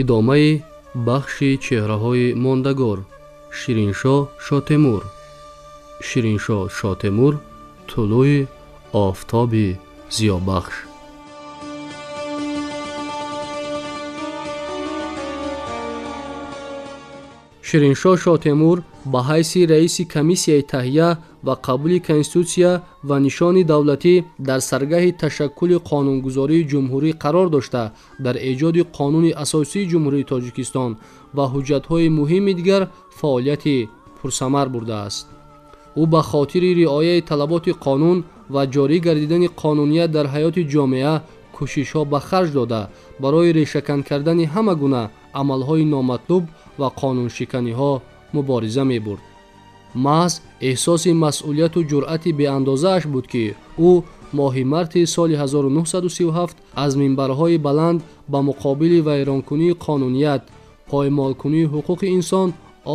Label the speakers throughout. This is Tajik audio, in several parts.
Speaker 1: Идомаи бахши чеҳраҳои мондагор. Шириншоҳ Шотемур. Шириншоҳ Шотемур тулӯи офтоби зиёбахш. Шириншоҳ Шотемур ба ҳайси раиси комиссияи таҳия ва қабули конститутсия ва нишони давлатӣ дар саргаҳи ташаккули қонунгузории ҷумҳурӣ қарор дошта, дар эҷоди қонуни асосии Ҷумҳурии Тоҷикистон ва ҳуҷҷатҳои муҳими дигар фаъолияти пурсамар бурдааст. Ӯ ба хотири риояи талаботи қонун ва ҷорӣ гардидани қонуният дар ҳаёти ҷомеа кӯшишҳо ба харҷ дода, барои решакан кардани ҳама гуна амалҳои номатлуб ва қонуншиканиҳо мубориза мебурд. Маҳз эҳсоси масъулияту ҷуръати беандозааш буд, ки ӯ моҳи марти соли 1937 аз минбарҳои баланд ба муқобили вайронкунии қонуният, поймолкунии ҳуқуқи инсон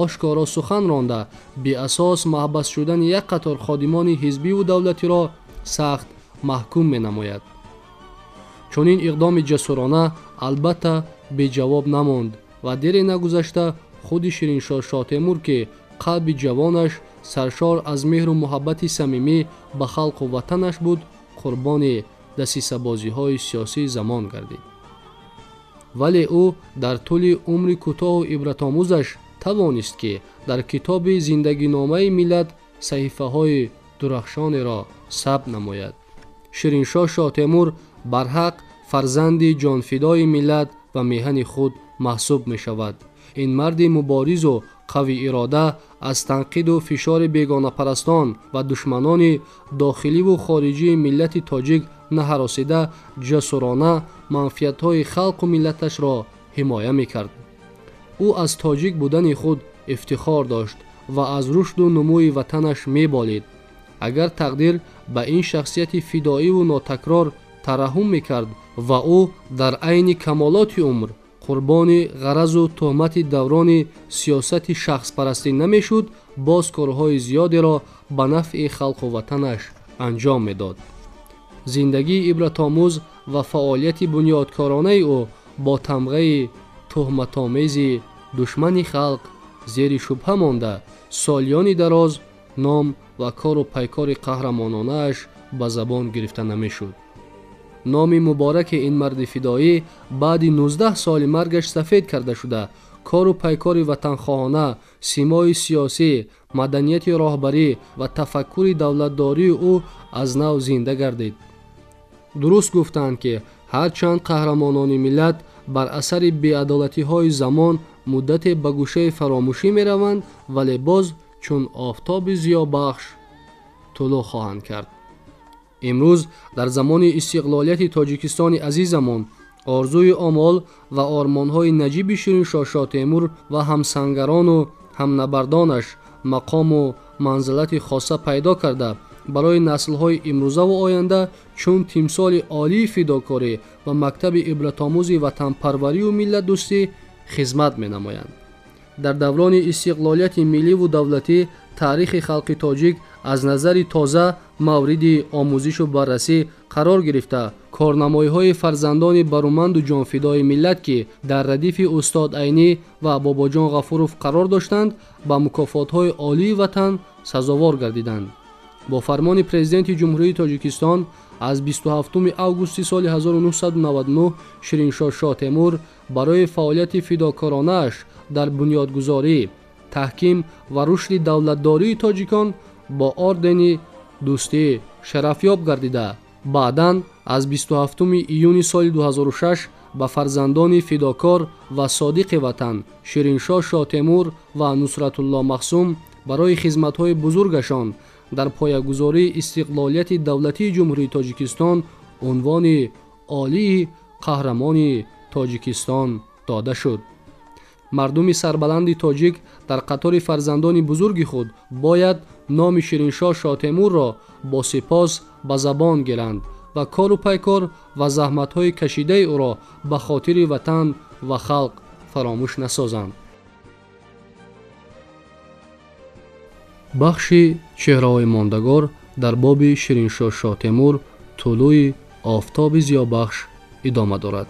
Speaker 1: ошкоро сухан ронда, беасос маҳбас шудани як қатор ходимони ҳизбиву давлатиро сахт маҳкум менамояд. Чунин иқдоми ҷасурона албатта беҷавоб намонд ва дере нагузашта худи Шириншоҳ Шотемур, ки қалби ҷавонаш саршор аз меҳру муҳаббати самимӣ ба халқу ватанаш буд, қурбони дасисабозиҳои сиёсии замон гардид. Вале ӯ дар тӯли умри кӯтоҳу ибратомӯзаш тавонист, ки дар китоби зиндагиномаи миллат саҳифаҳои дурахшонеро сабт намояд. Шириншоҳ Шотемур барҳақ фарзанди ҷонфидои миллат ва меҳани худ маҳсуб мешавад. Ин марди муборизу қавиирода аз танқиду фишори бегонапарастон ва душманони дохиливу хориҷии миллати тоҷик наҳаросида, ҷасурона манфиатҳои халқу миллаташро ҳимоя мекард. Ӯ аз тоҷик будани худ ифтихор дошт ва аз рушду нумӯи ватанаш меболид. Агар тақдир ба ин шахсияти фидоиву нотакрор тараҳҳум мекард ва ӯ дар айни камолоти умр қурбони ғаразу туҳмати даврони сиёсати шахспарастӣ намешуд, боз корҳои зиёдеро ба нафъи халқу ватанаш анҷом медод. Зиндагии ибратомӯз ва фаъолияти бунёдкоронаи ӯ бо тамғаи туҳматомези душмани халқ зери шубҳа монда, солиёни дароз ном ва кору пайкори қаҳрамононааш ба забон гирифта намешуд. Номи мубораки ин марди фидоӣ баъди 19 соли маргаш сафед карда шуда, кору пайкори ватанхоҳона, симои сиёсӣ, маданияти роҳбарӣ ва тафаккури давлатдории ӯ аз нав зинда гардид. Дуруст гуфтанд, ки ҳарчанд қаҳрамонони миллат бар асари беадолатиҳои замон муддате ба гӯшаи фаромӯшӣ мераванд, вале боз чун офтоби зиёбахш тулӯъ хоҳанд кард. Имрӯз дар замони истиқлолияти Тоҷикистони азизамон орзуи омол ва ормонҳои наҷиби Шириншоҳ Шотемур ва ҳамсангарону ҳамнабардонаш мақому манзилати хоса пайдо карда, барои наслҳои имрӯзаву оянда чун тимсоли олии фидокорӣ ва мактаби ибратомӯзи ватанпарварию миллатдӯстӣ хизмат менамоянд. Дар даврони истиқлолияти милливу давлатӣ таърихи халқи тоҷик аз назари тоза мавриди омӯзишу баррасӣ қарор гирифта, корнамоиҳои фарзандони баруманду ҷонфидои миллат, ки дар радифи устод Айнӣ ва Бобоҷон Ғафуров қарор доштанд, ба мукофотҳои олии ватан сазовор гардиданд. Бо фармони Президенти Ҷумҳурии Тоҷикистон аз 27 августи соли 1999 Шириншоҳ Шотемур барои фаъолияти фидокоронааш дар бунёдгузорӣ, таҳким ва рушди давлатдории тоҷикон бо ордени дӯстӣ шарафёб гардида, баъдан аз 27 июни соли 2006 ба фарзандони фидокор ва содиқи ватан Шириншоҳ Шотемур ва Нусратулло Махсум барои хизматҳои бузургашон дар поягузории истиқлолияти давлатии Ҷумҳурии Тоҷикистон унвони олии қаҳрамони Тоҷикистон дода шуд. Мардуми сарбаланди тоҷик дар қатори фарзандони бузурги худ бояд номи Шириншоҳ Шотемурро бо сипос ба забон гиранд ва кору пайкор ва заҳматҳои кашидаи ӯро ба хотири ватан ва халқ фаромӯш насозанд. Бахши чеҳраҳои мондагор дар боби Шириншоҳ Шотемур тулӯи офтоби зиёбахш идома дорад.